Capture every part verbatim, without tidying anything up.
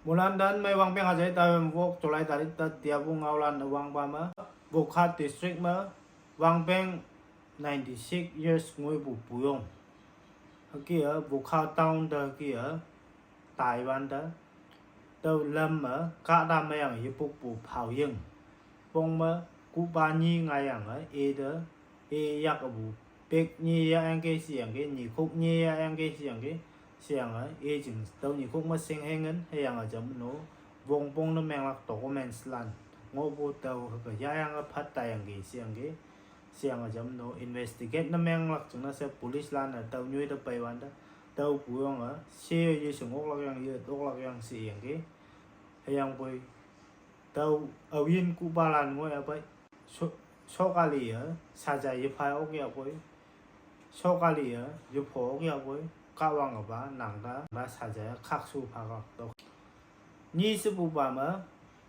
Mulan dan mei wangpeng hajai tawem wok July tarik ta tiapu ngaolan wangpa me, Wokha district me wangpeng ninety-six years ngoipu puyong. Hüke-a Wokha town te hüke-a taiwante, tüo lam me kahta meyang yepukpu phaoying pong me kuhpa nyi ngaiyange ite, e yakpu pek nyi yahyangki sheyangki, nyikhok nyi yahyangki sheyangki, sheyange e jing tüo nyikhok me shing hengen hüyange jam no, wongpong ne menglak documents lan ngohpu tüo hüke yahyange phat taiyangki sheyangki, sheyange jam no investigate ne menglak jingne she police lan-e tüo nyoi te peiwante, tüo puyonge she yeshing oklak yang, ye oklak yang sheyangki, hüyangpoi tüo aoyin kuhpalan ngoi apei, so-, sokali-e saja yephai ok yahpoi, sokali-e yepho ok yahpoi, Kahwange pa nangte ma saja khakshu phalak tüo. Nyi shepupa me,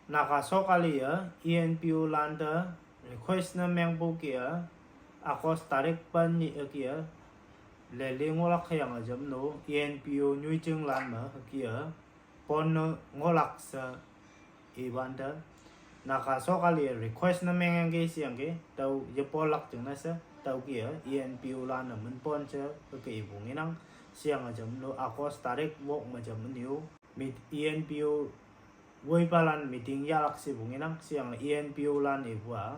Naga sokali-e E N P O lante request ne mengpu ke-a, August tarik pen nyi hüke-a rally ngohlak hüyange jam no E N P O nyoijing lan me hüke-a pon ne ngohlak she iwante, Naga sokali-e request ne mengyangki sheyangki, tüo yepolak jingne she tüoke-a E N P O lan-e minpon she hüke ipu ngenang, sheyange jam no August tarik wok me jam nyu, meet-, E N P O woipalan meeting yahlak shepu ngenang, sheyange E N P O lan ipu-a,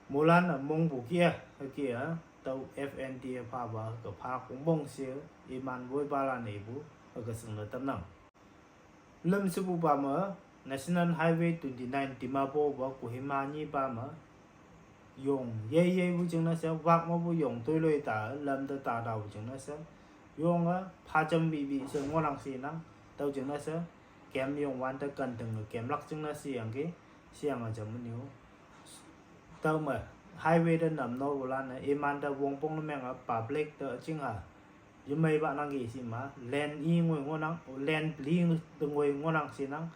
moilan-e mongpu kih-e hüke-a tüo F N T F hapa hüke phalak wongpong she iman woipalan ipu hüke shingne tamnang. Lüm shepupa me, National Highway twenty-nine Dimapur pa Kohima nyipa me, yong yei yeipu jingne she wak mepu yong toiloi ta lam te ta tapu jingne she, yonge phajam bibi she ngohnang shenang, tüo jingne she kem yong wante kanting kemlak jingne sheyangki, sheyange jam nyu, tüo me highway te nam nopulan-e imante wongpong ne menge public te chingha yemeipa nangki shima, lane i ngoi ngohnang, lane peli te ngoi ngohnang shenang,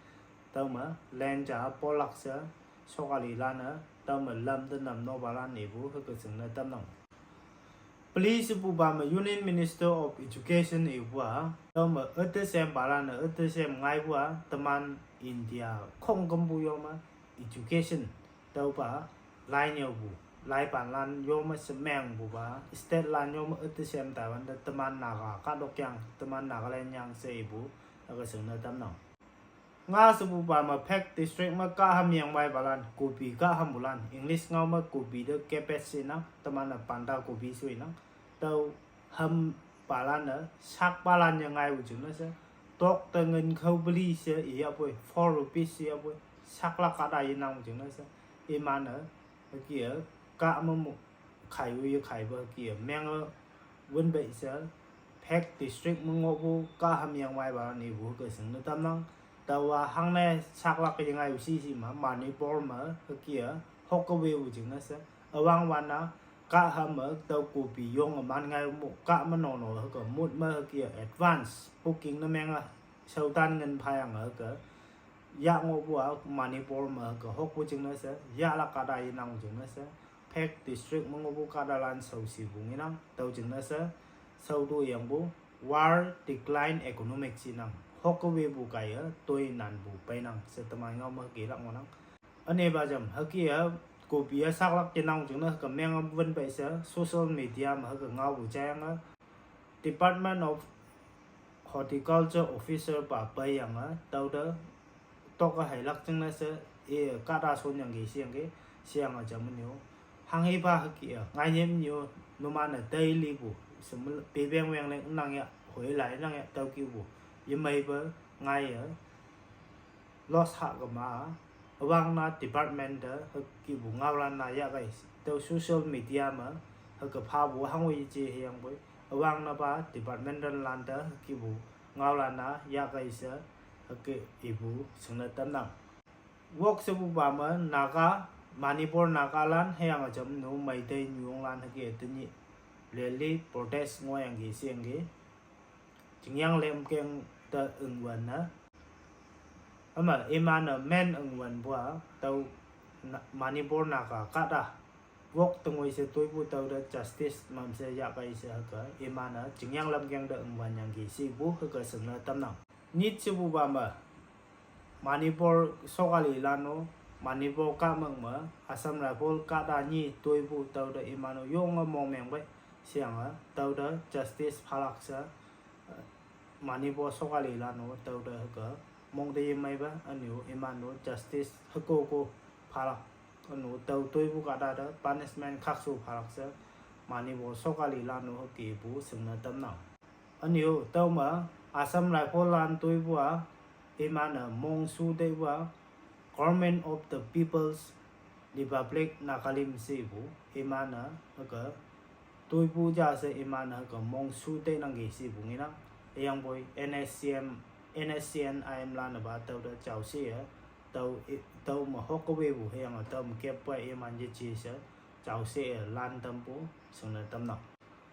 tüo me lane ja polak she, sokalilan-e tüo me lam te nam nopalan ipu hüke shingne tamnang. Peli shepupa me Union Minister of Education ipu-a, tüo me üte shempalan-e üte shem ngaipu-a teman India khongkümpu yo me education tüopa lai nyüopu, laipanlan yo me shemengpupa state lan yo me üte shem taiwante teman Naga kahtok yang, teman Nagaland yang she ipu hüke shingne tamnang. Nga shepupa me Phek district me kahham yengwaipalan, kopi kahhampulan, English ngao me kopi te cabbage shenang, teman-e banda kopi shenang, tüo hampalan-e sakpalan ye ngaipu jingne she, tok te ngin khao peli she iyahpoi, four rupees she iyahpoi, saklak kahta yenangpu jingne she, iman-e hüke-a kah me mo khaiu yekhaipa hüke-a menge wün pei she, Phek district me ngohpu kahham yengwaipalan ipu hüke shingne tamnang. Taowa hangne saklak yengaiu shi shima Manipur me hüke-a hokkewepu jingne she, üwangwan-a kahham me tüo kopi yonge man ngaiu mo kah me nono hüke mut me hüke-a advance booking ne menge shaotan ngin phayange hüke yah ngohpu-a Manipur me hüke hokpu jingne she, yahlak kahta yenangpu jingne she, Phek district me ngohpu kahtalan shaoshipu ngenang, tüo jingne she, shaoto yangpu, war decline economic shenang, hokkewepu kaiye toi nanpu peinang she teman ngao me hüke lak ngohnang. Ünepa jam hüke-a kopi-a saklak yenang jingne hüke menge wün pei she social media me hüke ngaopu jayange, Department of Horticulture officer pa peiyange tüote tok-e heilak jingne she, i kahta shonyangki sheyangki, sheyange jam nyu, hanghepa hüke-a ngainyem nyu, numan-e dailypu shem pepeng weng leng nang ya, hoilai nang ya tüo kihpu yemeipe ngaiye loss hahkema, üwangne department te hükihpu ngaolan-a yahkei, tüo social media me hüke phapu hango yeje hüyangpoi, üwangne pa department te lante hükihpu ngaolan-a yahkei she hüke ipu shingne tamnang. Wok shepupa me Naga, Manipur Nagalan hüyange jam no Meitei nyuonglan hüke tenyih rally protest ngohyangki sheyangki, Chingyang lamkeng te üngwün-e, üme iman-e men üngwünpu-a tüo Manipur Naga kahta wok tengoi she toipu tüote justice mamshe yahkei she hüke iman-e Chingyang lamkeng te üngwünyangki shepu hüke shingne tamnang. Nyit shepupa me Manipur sokali lan-o, Manipur kahmük me Assam Rifle kahta nyi toipu tüote iman-o yonge mongmengpei, sheyange tüote justice phalak she, Manipur sokali lan-o tüote hüke mong te yemeipe ünyu iman-o justice hükoko phalak, ünu tüo toipu kahta te punishment khakshu phalak she Manipur sokali lan-o hükepu shingne tamnang. Ünyu tüome Assam Rifle lan toipu-a iman-e mongshu teipu-a Government of the People's Republic Nagalim shepu iman-e hüke toipu ja she iman-e hüke mongshu teinangki shepu ngenang. Hüyangpoi N S C N, N S C N I M lan-e pa tüote jao she-e, tüo, tüome hokkewepu hüyange tüome keppa iman yeje she jao she-e lan tampu shingne tamnang.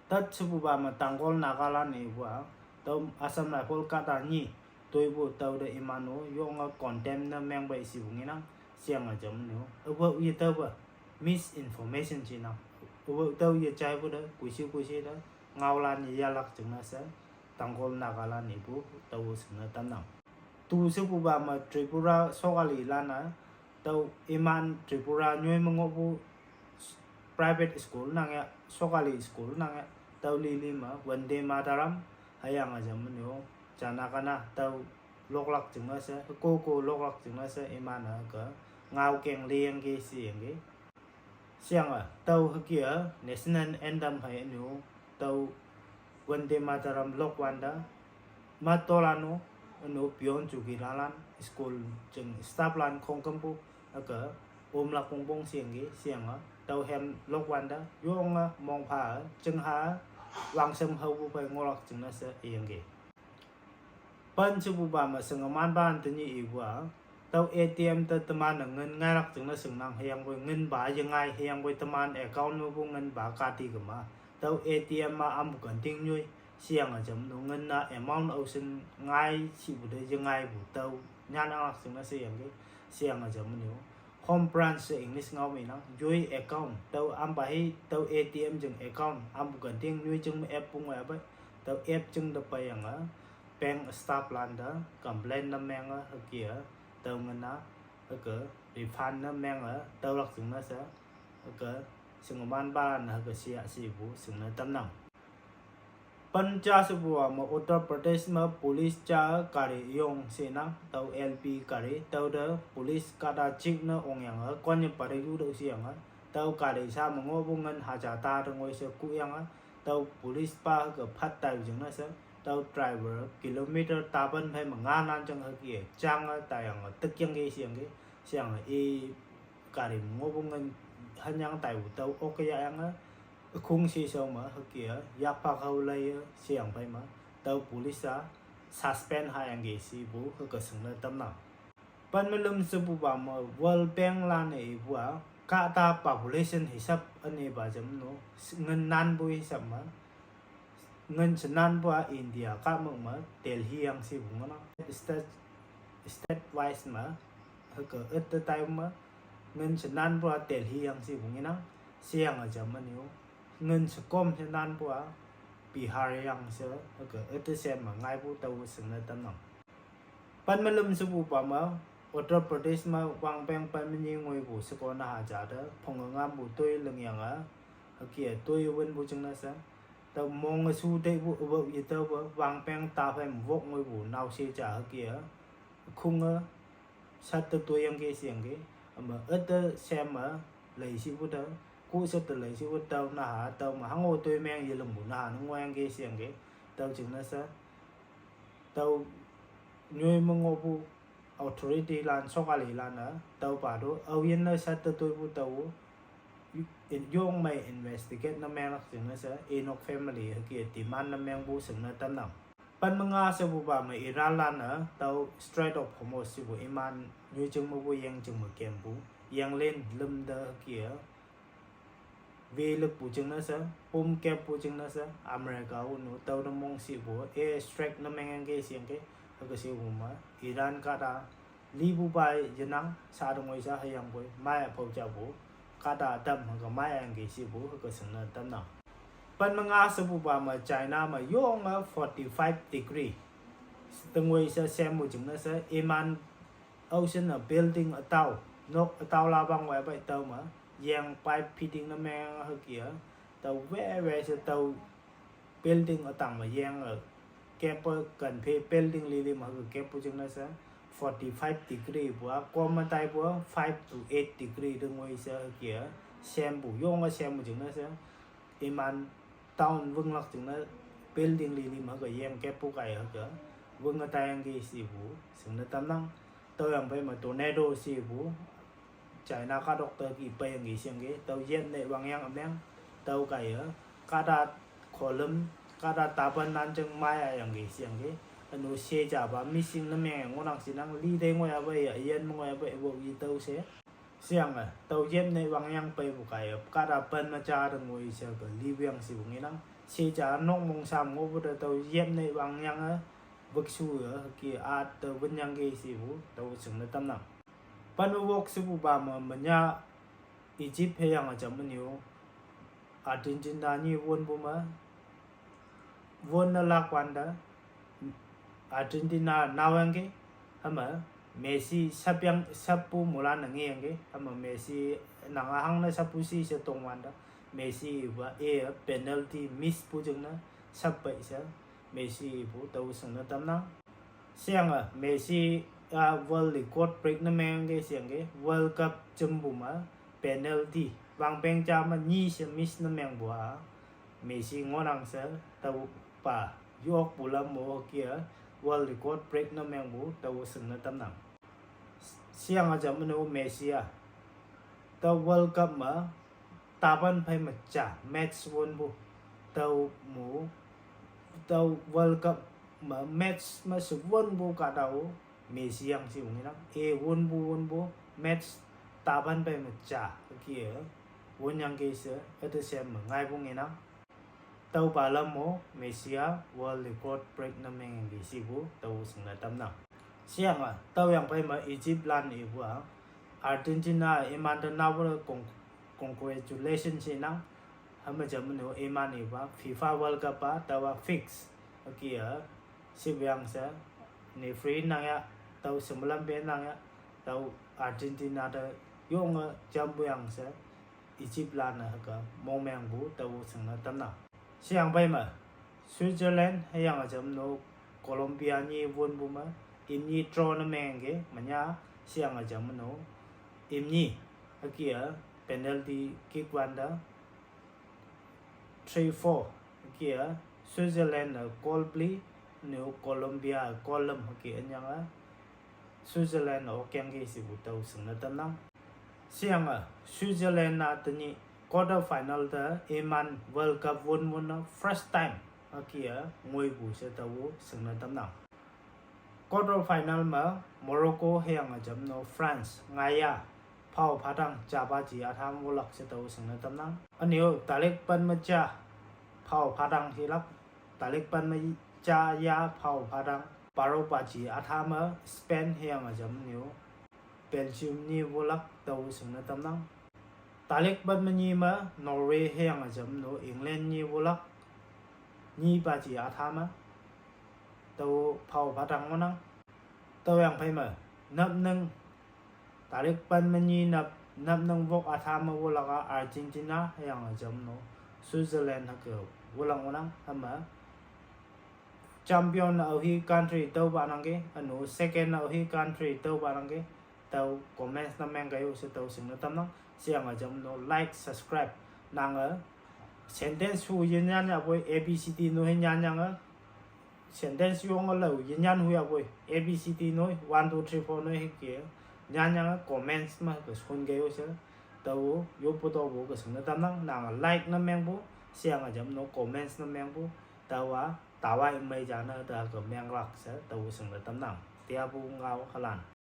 Tat shepupa me Tangkhul Nagalan ipu-a, tüo Assam Rifle kahta nyi toipu tüote iman-o yonge condemn ne mengpei shepu ngenang, sheyange jamnu üwao yetaope misinformation jinang, üwao tüo yejaipu te kushi kushi te ngaolan yeyalak jingne she Tangkhul Nagalan ipu tüo shingne tamnang. Tu shepupa me Tripura sokali lan-a tüo iman Tripura nyoi me ngohpu private school nang ya, sokali school nang ya, tüo lili me Vande Mataram hüyange jamnu Jana Gana tüo loklak jingne she, koko loklak jingne she iman-e ke ngaokeng liyangki sheyangki. Sheyange tüo hüke-a national anthem hei ünu tüo Vande Mataram lokwante, matolan-o ünu peon chowkidarlan, school jing stafflan khongkümpu hüke omlak pongpong sheyangki. Sheyange tüo hem lokwante yonge mongpha jingha wangshem haopu phei ngohlak jingne she iyangki. Pen shepupa me shingemanpa tenyih ipu-a, tüo A T M te teman-e ngin ngailak jingne shingnang, hüyangpoi ngin pa yengai, hüyangpoi teman account mepu ngin pa kati kema, tüo A T M-a ampu kenting nyoi, sheyange jamnu ngin-a amount aoshin ngai shipu te yengaipu tüo nyananglak jingne sheyangki, sheyange jamnu home branch she English ngao me nang, yoi account tüo ampa hi tüo A T M jing account ampu kenting nyoi jing me app pungwei ape, tüo app jing te peiyange bank stafflan te complain ne menge hüke-a tüo ngin-a hüke refund ne menge tüolak jingne she hüke shingemanpalan hüke shiya shipu shingne tamnang. Pen ja shepupa me Uttar Pradesh me police ja gari yong shenang, tüo L P gari, tüote police kahta jeep ne ongyange konye pate yutüoh sheyange, tüo gari sha me ngohpu ngin haja ta te ngoi she kuhyange, tüo police pa hüke phat taipu jingne she, tüo driver kilometer tapan phei me nganan jang hüke jange taiyange tikyangki sheyangki, sheyange i gari me ngohpu ngin hanyang taipu tüo okke yahyange, ükhung sheshao me hüke-a yakphak hao leiye sheyang phei me, tüo police-a suspend hayangki shepu hüke shingne tamnang. Pen me lüm shepupa me World Banklan-e ipu-a, kahta population hisap ünepa jamnu, ngin nanpu hisap me, ngin shenanpu-a India kahmük me Delhi yang shepu ngohnang. State, state wise me hüke üte tai me, ngin shenanpu-a Delhi yang shepu ngenang, sheyange jam ünyu ngin shekom shenanpu-a Bihar yang she hüke üte shem me ngaipu tao shingne tamnang. Pen me lüm shepupa me Uttar Pradesh me wangpeng pen me nyi ngoipu shekon naha ja te phonge ngampu toi lingyange, hüke-a toi wünpu jingne she, tüo monge shu teipu üwao yetaope wangpeng ta phei me wok ngoipu naoshe ja hüke-a khunge shat te toiyangki sheyangki, üme üte shem me leishipu te, ku shat te leishipu tüo naha tüo me hango toi meng yelingpu naha ne ngohyangki sheyangki, tüo jingne she tüo nyoi me ngohpu authoritylan, sokalilan-e tüopa to aoyinne shat te toipu tao yong mei investigate ne menglak jingne she inok family hüke demand ne mengpu shingne tamnang. Pen me nga shepupa me Iranlan-e tüo Strait of Hormuz shepu iman nyoijing mepu yengjing me kempu yenglen lüm te hüke-a welükpu jingne she, pum keppu jingne she, America ünu tüote mongshihpu air strike ne mengyangki sheyangki, hüke shepu me Iran kahta lipu pa yenang, sha te ngoi sha hüyangpoi mai-a phao japu kahta tam hüke mai-a yangki shepu hüke shingne tamnang. Pen me nga shepupa me China me yonge forty-five degree Tengwei she sempu jingne she iman aoshin-e building ütao, nok ütao la pang waipe tüome, yeng pipe fitting ne meng hüke-a, tao wei wei she tao building ütang me yeng-e, keppe ken phe building lili me hüke keppu jingne she, forty-five degree pu-a, kom me taipu-a five to eight degree tengwei she hüke-a, sempu yonge sempu jingne she, iman town winglak jingne building lili me hüke yeng keppu kaiye hüke, winge taiyangki shepu shingne tamnang. Tüoyang phei me tornado shepu, China kahtok te ki peiyangki sheyangki, tüo yepnei wangyang ümeng, tüo kaiye, kahta column, kahta tapan nan jeng mai-a yangki sheyangki, ünu she japa missing ne meng ngohnang shinang, li te ngoiyape ya, yin me ngoiyape iwo i tüo she. Sheyange, tüo yepnei wangyang peipu kaiye, kahta pen me ja te ngoi she ke liwang shepu ngenang. She ja nok mong sam ngohpu te tüo yepnei wangyange, wikshu-e, hüke at te winyangki shepu, tao shingne tamnang. Pen me wok shepupa me, menyih Egypt hüyange jam menyo, Argentina nyi wonpu me, wonne lak wante, Argentina naoyangki, hüme, Messi shapyang, shappu moilan-e ngeyangki, hüme Messi nange hangne shappu shi she tong wante, Messi ipa-e penalty miss pu jingne, shap pei she, Messi ipu tao shingne tamnang. Sheyange Messi-a world record break ne mengke sheyangki, World Cup jempu me penalty wangpeng ja me nyi she miss ne mengpu-a, Messi ngohnang she, tüopa yokpu lam mo hüke-a, world record break ne mengpu tao shingne tamnang. Sheyange jam menyo Messi-a, tüo World Cup me, tapan phei me ja match wonpu, tüo mo, tüo World Cup me match me she wonpu kahtao, Messi yang shepu ngenang, e wonpu wonpu, match tapan phei me ja, hüke-a, wonyangki she, üte shem me ngaipu ngenang. Tüopa lam mo, Messi-a world record break ne mengyangki shepu, tao shingne tamnang. Sheyange, tüoyang phei me Egypt lan ipu-a, Argentina imante naopu te cong-, congratulation shenang, hüme jam menyo iman ipa, FIFA World Cup-a, taowa fix, hüke-a, shipyang she, referee nang ya, tao shemelam pe nang ya, tao Argentina te, yonge jampu yang she, Egypt lan-e hüke mongmengpu tao shingne tamnang. Sheyang phei me, Switzerland hüyange jam no, Colombia nyi wonpu me, imni draw ne mengke, menyih, sheyange jam no, imni, hüke-a, penalty kick wante, three four, hüke-a, Switzerland-e goal peli, nu Colombia goal lüm hüke ünyange, Switzerland-e okyangki shepu tao shingne tamnang. Sheyange, Switzerland-a tenyih quarter final te iman World Cup won wonne first time hüke-a ngoipu she tao shingne tamnang. Quarter final me Morocco hüyange jam no France ngaiya, phao phatang japa ji atha me wolak she tao shingne tamnang. Ünyo tarik pen me ja, phao phatang hilak, tarik pen me ja ya phao phatang, paropa ji atha me Spain hüyange jam no, Belgium nyi wolak tao shingne tamnang. Tarik pen me nyi me Norway hüyange jam no, England nyi wolak, nyipa ji atha me, tao phao phatang ngohnang. Tüoyang phei me, napnang, tarik pen me nyi nap, napnang wok atha me wolak-a Argentina hüyange jam no, Switzerland hüke wolak ngohnang, hüme champion aohi country tüopa nangke, ünu second aohi country tüopa nangke, tao comments ne meng kaiyo she tao shingne tamnang. Sheyange jam no like, subscribe, nange sentence hu yenyan yapoi, A B C D noi he nyanyange, sentence yonge lao yenyan hu yapoi, A B C D noi, one two three four noi hüke nyanyange comments me hüke shon kaiyo she, tao yoppu topu ke shingne tamnang. Nange like ne mengpu, sheyange jam no comments ne mengpu, taowa tawa imei ja ne te hüke menglak she tao shingne tamnang. Teapu ngao halan.